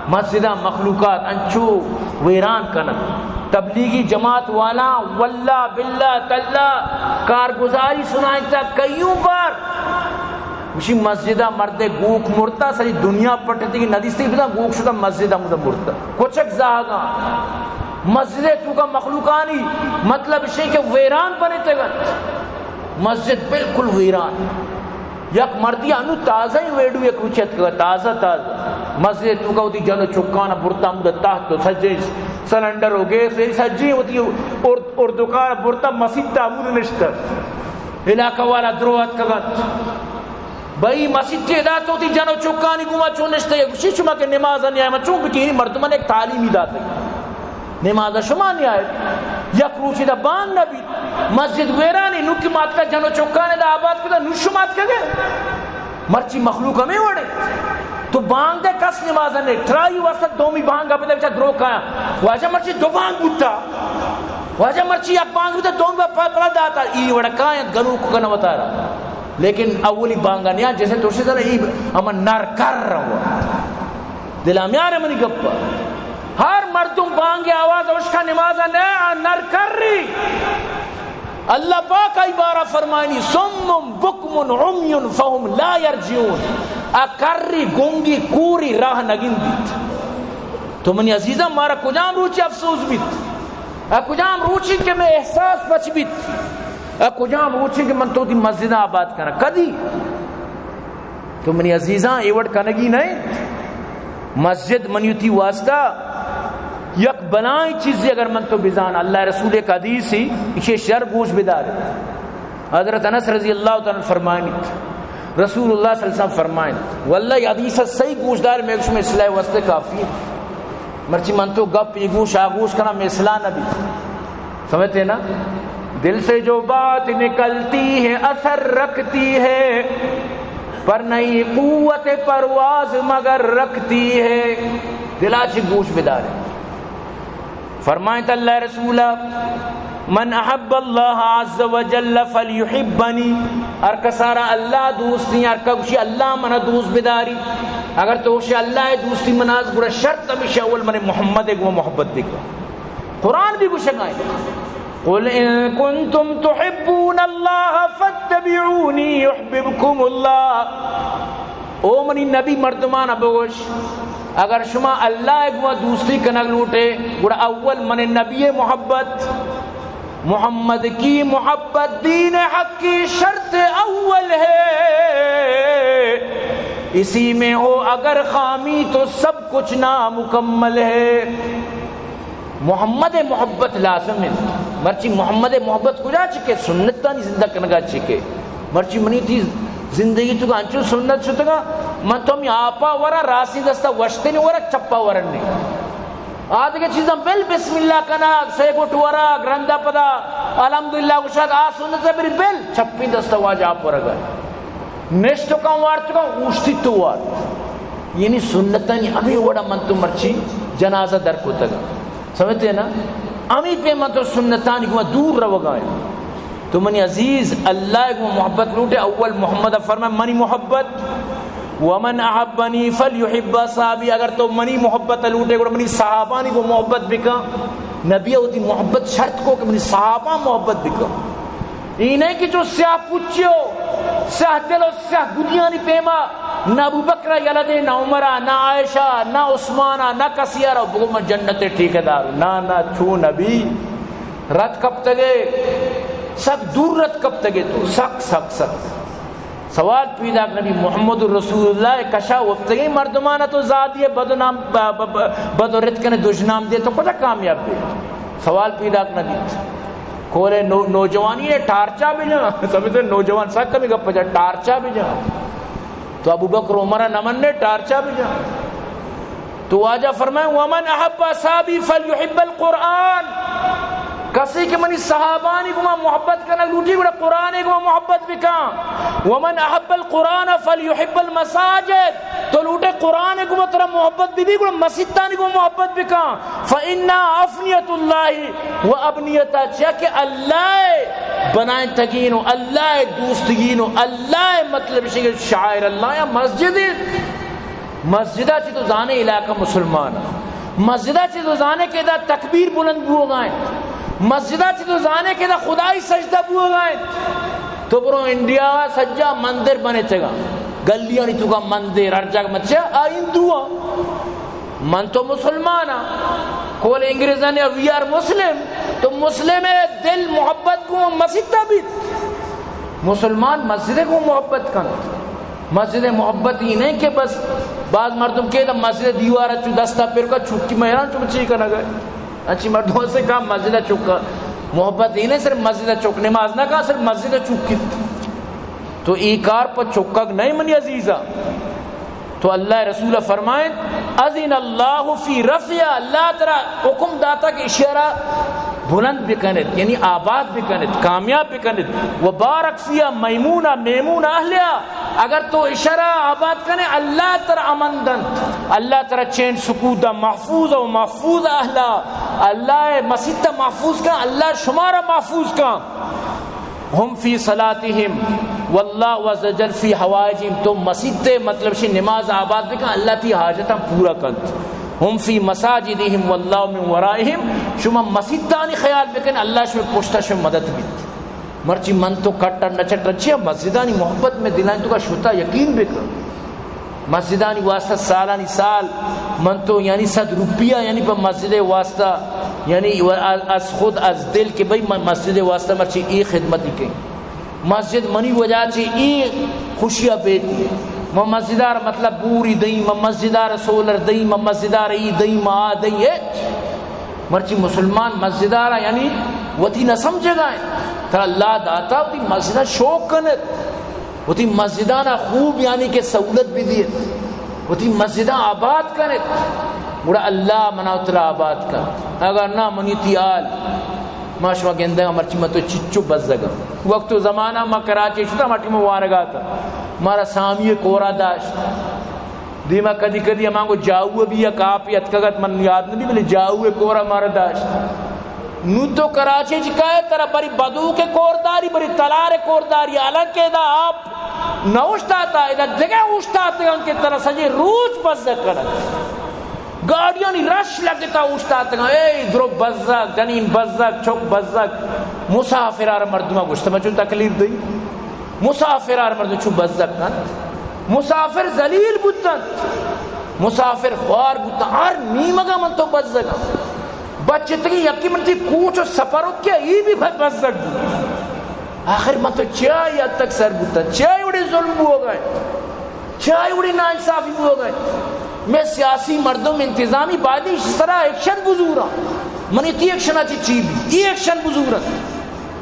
مسجداں مخلوقات انچو ویران کننت۔ تبلیغی جماعت والا واللہ باللہ تاللہ کارگزاری سنائینتا کئیوں بار۔ گوشی مسجدا مردے گوک مرتا، سری دنیا پٹتی کہ ندیستی بدا، گوک شتا مسجدا مدا مرتا۔ کچک زاہگاں مسجدے توکا مخلوقانی مطلب شے کہ ویران بنتگ انت۔ مسجد بالکل ویران۔ یک مردی انو تازہ ہی ویڈیو یک روچ اتکگ، تازہ تازہ مسجد توکا وتی جن و چکان برتا ہمود تحت و سجے سلنڈر و گیس، اے سجے وتی ارد-، اردکار برتا مسیت تا ہمود نشتہ۔ علاقہ والا درو اتکگ انت۔ بھئی مسیت ادا تو وتی جن و چکانی گوما چون نشتہ؟ گوشی شما کہ نماز نیائے، ما چون بکنی؟ مردمان ایک تعلیمی داتے۔ نماز شما نیائے، یک روچی دا بانگ نہ بیت۔ مسجد ویرانی، نوں کہ ما اتکا جن و چکان دا آباد کتا، نوں شما اتکگے؟ مرچی مخلوق ہمیں وڑے۔ تو بانگ دے کس نماز نے، ترائی واسطہ دومی بانگ ابدا بچا درو کایا۔ واجہ مرچی دو بانگ بوتا۔ واجہ مرچی یک بانگ بوتا، دومی با پا-، پلا داتا۔ ای وڑا کایا گنوک کنا وتارا۔ لیکن اولی بانگا نیا جیسے تو شزر ای ہم نر کر رہا۔ دلا میارے منی گپا۔ ہر مردم بانگی آواز اشکا نماز نہ، آ نر کری۔ اللہ پاک آئی بارہ فرمائنی، صم بکم عمی فهم لا یرجعون۔ آ کری، گنگی، کوری، راہ نگندیت۔ تو منی عزیزاں، مارا کجام روچی افسوس بیت؟ آ کجام روچی کہ میں احساس پچ بیت؟ آ کجام روچی کہ من تو دی مسجد آباد کرا؟ کدی؟ تو منی عزیزاں، اے وڑ کنگی نہ انت۔ مسجد منی وتی واسطہ یک بلائیں چیزے۔ اگر من تو بزان، اللہ رسول ایک حدیثی، اسے شر گوش بدار۔ حضرت انس رضی اللہ تعالی عنہ فرمائنیت، رسول اللہ صلی اللہ علیہ وسلم فرمائنیت، واللہ یہ حدیث صحیح گوش دار، میں اس میں اصلاح واسطے کافی ہے۔ مرچی من تو گپ یہ گوش آ گوش کنا، میں اصلاح نہ بھی۔ سمجھتے ہیں نا؟ دل سے جو بات نکلتی ہے، اثر رکھتی ہے، پر نہیں قوت پرواز مگر رکھتی ہے۔ دلا چی گوش بدارے۔ فرمائیں تو اللہ رسول، من احب اللہ عز وجل فلیحبنی، ہر کسارا اللہ دوستی، ہر کسی اللہ منا دوست بداری۔ اگر تو شے اللہ دوستی مناز، گڑا شرط ہمیشہ اول من محمد گو محبت بکن۔ قرآن بھی گوشگائیں، قل ان کنتم تحبون اللہ فاتبعونی یحببکم اللہ۔ او منی نبی، مردمان بگوش، اگر شما اللہ گوا دوستی کنگ لوٹے، گڑا اول من نبی محبت، محمد کی محبت دین حق کی شرط اول ہے، اسی میں ہو اگر خامی تو سب کچھ نامکمل ہے۔ محمد محبت لازم انت۔ مرچی محمد محبت کجا چکے؟ سنتانی زندہ کنگا چکے۔ مرچی منی تی زندگی تو انچو سنت شتگا، من تو ہمیں آپا ورا، راسی دستا وشتنی ورا، چپا ورنی۔ آدگہ چیزاں بل، بسم اللہ کنگ، سے گٹ ورگ، رندا پدا الحمدللہ گوشگ، آ سنت بری بل، چپی دستا واجہ آپ ورگا۔ نشت کن وارت کن، اوشتی تو وارت۔ یعنی سنتانی ہمیں وڑا من تو مرچی جنازہ در کتگ۔ سمجھتے ہیں نا؟ ہمیں پہ من تو سنتانی گما دور روگا ہیں۔ تو منی عزیز، اللہ گما محبت لوٹے، اول محمد فرمائے منی محبت، ومن احبنی فلیحب اصحابی، اگر تو منی محبت لوٹے، گڑا منی صحابانی گو محبت بکن۔ نبی وتی محبت شرط کو کہ منی صحابہ محبت بکن۔ ای نہ کہ چو سیاہ پچیو، سیاہ دل و سیاہ گدیانی پیما نہ ابوبکر یلہ دے، نہ عمر، نہ عائشہ، نہ عثمان، نہ کسیار، بگو من جنت ٹھیکیدار۔ نہ، نہ، چو نبی رد کپتگے، سک دور رد کپتگے تو، سک، سک، سک۔ سوال پیداک نبی محمد رسول اللہ کشا وپتگیں مردمانا تو زادی بد و نام، ب-، ب-، ب-، بد و رد کنے دژنام دے تو کجا کامیاب بے؟ سوال پیداک نبی۔ کولے نو-، نوجوانی نے ٹارچا بجاں۔ سمجھتے؟ نوجوان سک کمی گپ جا، ٹارچا بجاں۔ تو ابو بکر عمر نہ مننے، ٹارچا بجاں۔ تو واجہ فرمائے، "ومن احب اصحابی فلیحب القرآن"، کسے کہ منی صحابانی گما محبت کنگ لوٹی، گڑا قرآن گما محبت بکاں۔ "ومن احب القرآن فلیحب المساجد"، تو لوٹے قرآن گما ترا محبت بی، بی گڑا مسیتانی گما محبت بکاں۔ "فإنها أفنیة الله وأبنیتها"، چیا کہ اللہ بنائیں تگین و اللہ دوستگین و اللہ، مطلب شی کہ شاعر اللہ یا مسجد، مسجدہ چی تو زانے علاقہ مسلمان، مسجدہ چی تو زانے کہ دا تکبیر بلند بوگائیں، مسجدہ چی تو زانے کہ دا خدائی سجدہ بوگائیں۔ تو برو انڈیا سجا مندر بنے چگا، گلیانی تو کا مندر ہر جگہ مچا آ ہندو ہاں۔ من تو مسلمان ہاں، کول انگریزانی "We are Muslim"، تو مسلم ہے، دل محبت کو مسیتا بیت۔ مسلمان مسجد کو محبت کنت۔ مسجد محبت ہی نہیں کہ بس بعض مردم کہ دا مسجد دیوار چو دستا پر کا چھکی میران چو چی کنگا۔ اچھی مردم سے کہا مسجد چکا۔ محبت ہی نہیں صرف مسجد چک، نماز نہ کہا صرف مسجد چکیت۔ تو ای کار پر چکگ نہیں منی عزیزا۔ تو اللہ رسول فرمائیں، "اذن اللہ فی رفعها"، اللہ ترا حکم داتا کہ اشیارا بلند بکنت، یعنی آباد بکنت، کامیاب بکنت۔ "و بارک فیها میمون، میمون اہلها"، اگر تو اشارا آباد کنے، اللہ ترا امن دنت، اللہ ترا چین سکوت دا، محفوظ و محفوظ اہلها، اللہ مسیت محفوظ کن، اللہ شمارا محفوظ کن۔ "هم فی صلاتهم واللہ عز وجل فی حوائجهم"، تو مسیت، مطلب شی نماز آباد بکن، اللہ تی حاجتاں پورا کنت۔ "هم فی مساجدهم واللہ من ورائهم"، شما مسیتانی خیال بکن، اللہ شما پشتا شما مدد بیت۔ مرچی من تو کٹ نہ چٹ رچیا، مسجدانی محبت میں دلائیں تو کا شتا، یقین بکن۔ مسجدانی واسطہ سالانی سال من تو یعنی صد روپیہ یعنی پہ مسجد واسطہ یعنی و-، از خود از دل کہ بھئی من مسجد واسطہ مرچی ای خدمتی کہیں۔ مسجد منی وجہ چی ای خوشیہ بیتی۔ من مسجدار مطلب بوری دئی، من مسجدار سولر دئی، من مسجدار ای دئی، من آ دئی، ہچ۔ مرچی مسلمان مسجدارا یعنی وتی نہ سمجھگا ہیں۔ ترا اللہ داتا وتی مسجدہ شوق کنت۔ وتی مسجدانا خوب یعنی کہ سہولت بدیت، وتی مسجداں آباد کنت، گڑا اللہ منا و ترا آباد کنت۔ اگر نہ منی تی حال، ما شما گندگا مرچی من تو چچو بزگا۔ وقت و زمانہ ما کراچی شتا، ما ٹیم وانگا تا، مارا سامی کورا داشت۔ دیما کدی کدی ہمانگو جاؤ بی یا کاپی اتکگت، من یاد نبی، بلے جاؤ کورا مارا داشت۔ نو تو کراچی چی کائے، ترا بری بدو کے کور داری، بری تلار کور داری، حالانکہ ادا آپ نہ اوشتاتا، ادا دگہ اوشتاتگاں کہ ترا سجے روچ بزگ کنگ۔ گاڑیانی رش لگتا اوشتاتگاں، اے درو بزگ، جنین بزگ، چک بزگ، مسافرار مردمہ گوشت، من چون تکلیف دئی۔ مسافرار مردم چو بزگ کنت، مسافر ذلیل بوتنت، مسافر خوار بوتنت، ہر نیمگا من تو بزگاں۔ بچتگی یکی من تی کوچ و سفر و کیا ای بھی ب-، بزگ بوت۔ آخر من تو چیا ای حد تک سر بوتن؟ چیا ای وڑی ظلم بوگا ہے؟ چیا ای وڑی ناانصافی بوگا ہے؟ میں سیاسی مردم انتظامی بایدیں سرا ایکشن بزوراں۔ منی تی ایکشن چی چی بھی؟ ای ایکشن بزورن۔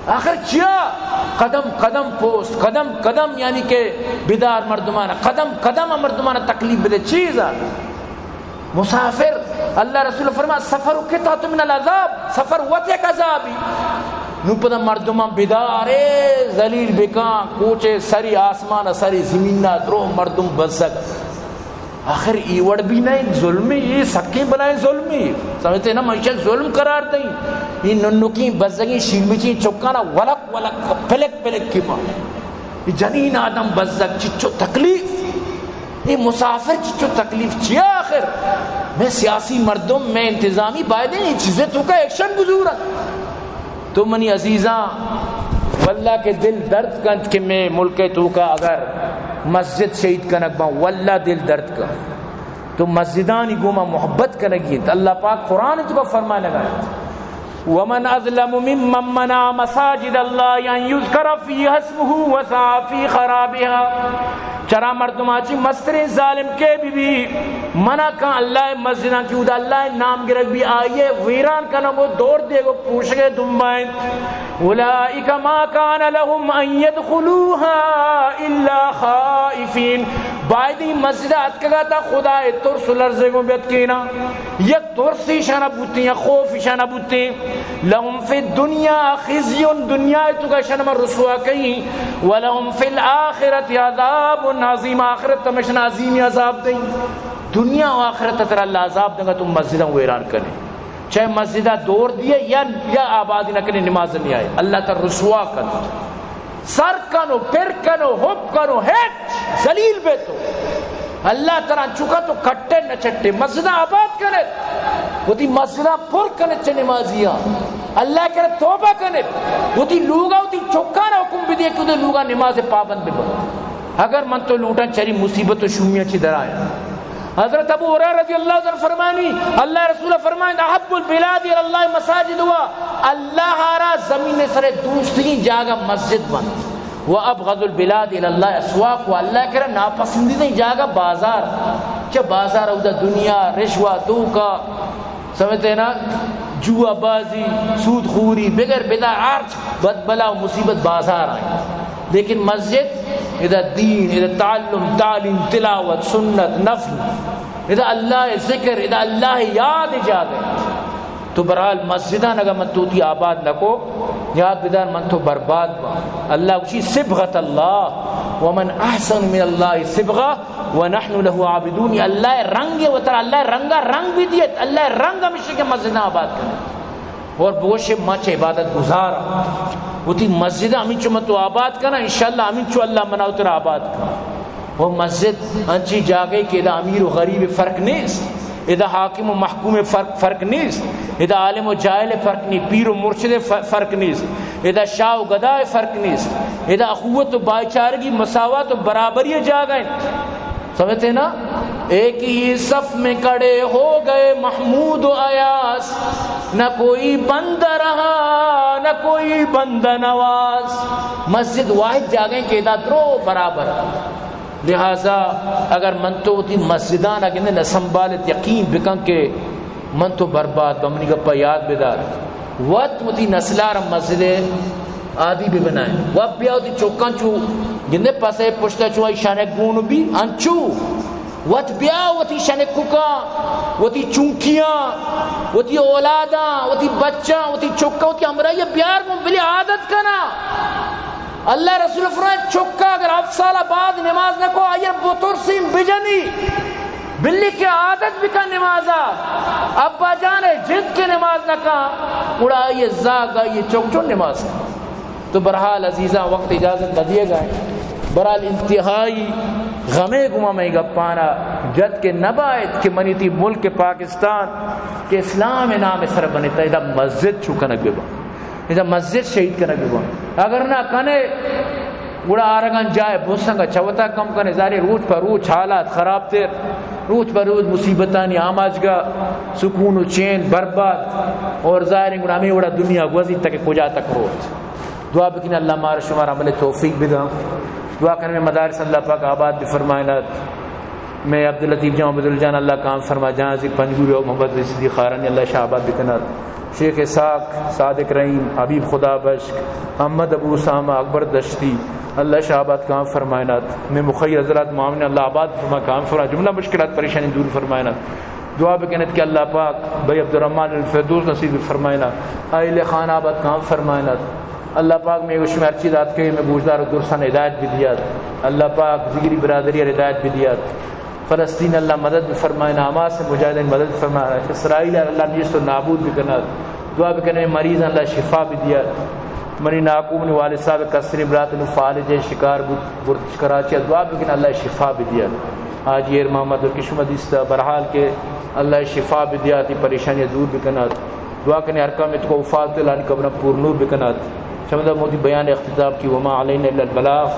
آخر چیا قدم قدم پوست، قدم قدم یعنی کہ بدار مردمانا، قدم قدم مردمانا تکلیف بدے چیزا؟ مسافر، اللہ رسول فرما، "السفر قطعة من العذاب"، سفر وت یک عذابی۔ نو پدا مردمان بدارے، ذلیل بکان، کوچے سری آسمان سری زمین درو مردم بزگ۔ آخر ای وڑ بھی نہیں، ظلمی، ای سکیں بلائیں ظلمی۔ سمجھتے نا، من ایشا ظلم قرار دیں۔ ای ننکی بزگی شیرمچی چکانا ولک ولک پلک پلک کی ماں۔ ای جنین آدم بزگ چچو تکلیف، ای مسافر چچو تکلیف چیا آخر؟ میں سیاسی مردم، میں انتظامی بایدیں ای چیزیں تو کا ایکشن بزورن۔ تو منی عزیزاں، واللہ کہ دل درد کنت کہ میں ملک توکا اگر مسجد شہید کنگ باں، واللہ دل درد کنت۔ تو مسجدانی گوما محبت کنگی انت۔ اللہ پاک قرآن توکا فرمانگا انت، "ومن اظلم ممن منع مساجد الله ان يذكر فيها اسمه وسعى في خرابها"۔ چرا مردماں چی مستریں ظالم کے بی بی؟ منع کن اللہ ءِ مسجداں کہ اودا اللہ ءِ نام گرگ بی، آئی ءَ ویران کنگ ءُ دور دیگ ءُ پروشگ ءِ دمبا انت۔ اولئک ما کان لهم ان یدخلوها الا خائفین۔ بایدیں مسجد ءَ اتکگ ءَ تا خدا ءِ ترس ءُ لرزگ ءَ بیتکیناں۔ یک ترس ایشاں نہ بوتیں، یک خوف ایشاں نہ بوتیں۔ لهم فی الدنیا خزی، دنیا ءِ توکا ایشاں ما رسوا کئیں، ولهم فی الآخرۃ عذاب عظیم، آخرت ءَ ہم ایشاں عظیمیں عذاب دئیں۔ دنیا ءُ آخرت ءَ ترا اللہ عذاب دنگا، تو مسجداں ویران کنے، چاہے مسجد ءَ دور دیے یا، یا آبادی نہ کنے، نماز نہ آئے، اللہ ترا رسوا کنت۔ سر کنو، پر کنو، ہپ کنو، ہچ ذلیل بے تو۔ اللہ ترا چکا تو کٹے نہ چٹے، مسجداں آباد کنت، وتی مسجداں پر کنت چہ نمازیاں۔ اللہ کرا توبہ کنت، وتی لوگا، وتی چکانا حکم بدے کہ وتی لوگا نماز پابند ببن۔ اگر من تو لوٹاں چری مصیبت ءُ شومیاں چی درائیں۔ حضرت ابو ہریرہ رضی اللہ عنہ فرمانی، اللہ رسول فرمائیں، احب البلاد الی اللہ مساجدها، اللہ را زمین سر دوستگیں جاگہ مسجد بنت، و ابغض البلاد الی اللہ اسواق، و اللہ کرا ناپسندیدہ جاگہ بازار، چہ بازار اودا دنیا، رشوہ، دھوکہ، سمجھتے نا، جوا بازی، سود خوری، بغیر بدا ہرچ بد بلا و مصیبت بازار آئیں۔ لیکن مسجد ادا دین، ادا تعلم، تعلیم، تلاوت، سنت، نفل، ادا اللہ ذکر، ادا اللہ یاد جاگہ۔ تو بہرحال مسجدان اگر من تو تی آباد نکو، یاد بدار من تو برباد با۔ اللہ گوشی صبغت اللہ، ومن احسن من اللہ صبغہ، ونحن له عابدون۔ اللہ رنگ وتر، اللہ رنگا رنگ بھی دیت، اللہ رنگ ہمیشہ کہ مسجدان آباد کرے۔ اور بگوشے ما چہ عبادت گزار آں۔ وتی مسجد ہمینچو من تو آباد کناں، انشاءاللہ ہمینچو اللہ منا و ترا آباد کن۔ و مسجد انچی جاگہے کہ ادا امیر و غریب فرق نیست، ادا حاکم و محکوم فرق، فرق نیست، ادا عالم و جاہل فرق نیست، پیر و مرشد ف-، فرق نیست، ادا شاہ و گدا فرق نیست، ادا اخوت و بھائی چارگی، مساوات و برابری جاگہ انت۔ سمجھتے نا؟ ایک ہی صف میں کھڑے ہو گئے محمود و ایاز، نہ کوئی بندہ رہا، نہ کوئی بندہ نواز۔ مسجد واحد جاگہ کہ ادا درو برابر۔ لہذا اگر من تو وتی مسجدان اگندے نہ سنبھالت، یقین بکن کہ من تو برباد بہ۔ منی گپا یاد بدار، وت وتی نسلار مسجد عادی بہ بنائیں، وت بیا وتی چکاں چو گندے پسے پشتا چو آئی شنک گون بی انچو، وت بیا وتی شنککاں، وتی چونکیاں، وتی اولاداں، وتی بچاں، وتی چکاں، وتی ہمراہی بیار گون، بلے عادت کنا۔ اللہ رسول فرمائے، چکا اگر ہفت سال بعد نماز نہ کو، آئی بترسین بجنی، بلی کہ عادت بکن نمازا۔ ابا جان جد کہ نماز نہ کن، گڑا آئی زاگ، آئی چک چون نماز کن؟ تو بہرحال عزیزاں، وقت اجازت نہ دیے گا۔ بہرحال انتہائی غمے گما میں گپانا جت کہ نبایت کہ منی تی ملک پاکستان کہ اسلام نام سر بنتا، ادا مسجد چو کنگ ببا۔ ادا مسجد شہید کنگ بہ بنت۔ اگر نہ کنے، گڑا آرگان جائے بوسنگ چوتا کم کنے۔ زاری روچ پہ روچ حالات خراب تر، روچ پہ روچ مصیبتانی آماچگا، سکون و چین برباد۔ اور ظاہر ہے گڑا ہمیں وڑا دنیا گوزی تک کجا تک روت۔ دعا بکن اللہ مارا شمارا عمل توفیق بدا۔ دعا کن میں مدارس اللہ پاک آباد بفرمائنات۔ میں عبداللطیف جان، عبدالجان اللہ کام فرما، جان زی پنجگوری و محمد رشیدی خارانی اللہ شاہ آباد بکنات۔ شیخ اسحاق، صادق رحیم، حبیب خدا بخش، احمد ابو اسامہ، اکبر دشتی، اللہ شاہ آباد کام فرمائنات۔ میں مخیر حضرات معاون اللہ آباد فرما، کام فرما، جملہ مشکلات پریشانی دور فرمائنات۔ دعا بکنت کہ اللہ پاک بھائی عبدالرحمن الفردوس نصیب فرمائنا، اہل خان آباد کام فرمائنات۔ اللہ پاک میں گوش میں ہر چیز آتکے میں گوشدار و درستان ہدایت بدیات۔ اللہ پاک ذگری برادری ہدایت بدیات۔ فلسطین اللہ مدد بفرمائنا، حماس مجاہدین مدد فرمائنا، اسرائیل اللہ نیست و نابود بکنات۔ دعا بکنے مریض اللہ شفا بدیات۔ منی ناکو منی والد صاحب کسری برات نو فالج شکار بود برتش کراچی، دعا بکن اللہ شفا بدیات۔ حاجی ایر محمد و کشم دیستا، بہرحال کہ اللہ شفا بدیات، پریشانی دور بکنات۔ دعا کنے ہر کام اتکو وفات لانی قبر پر نور بکنات۔ چمدا مودی بیان اختتام کی، وما علینا الا البلاغ۔